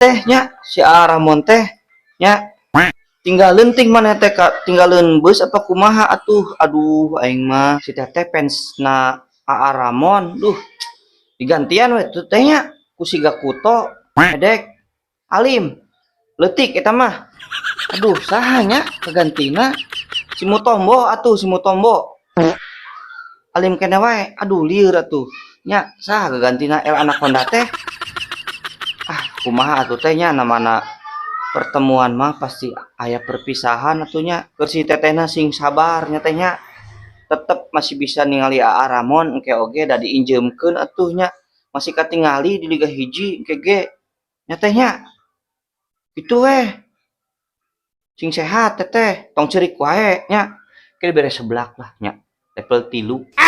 Teh nya, si Aramon teh nya tinggal lenting mana teh ka tinggalin bus apa kumaha atuh. Aduh, aing mah si teteh fans na Aa Ramon. Duh, digantian we tuh teh nya ku siga Kuto edek alim leutik eta mah. Aduh, saha nya kagantina? Si Mutombo atuh, si Mutombo alim keneh wae. Aduh, lieur atuh nya. Saha kagantina El Anaconda teh? Ah, kumaha atuh teh nya, namana pertemuan mah pasti aya perpisahan atuh nya. Keur si tetehna sing sabar nya teh nya, tetep masih bisa ningali Aa Ramon engke oge, da diinjeumkeun atuh nya, masih katingali di Liga 1 engke ge nya teh nya. Kitu weh, sing sehat teteh, tong ceurik wae nya. Ke dibere seblak lah nya, level 3.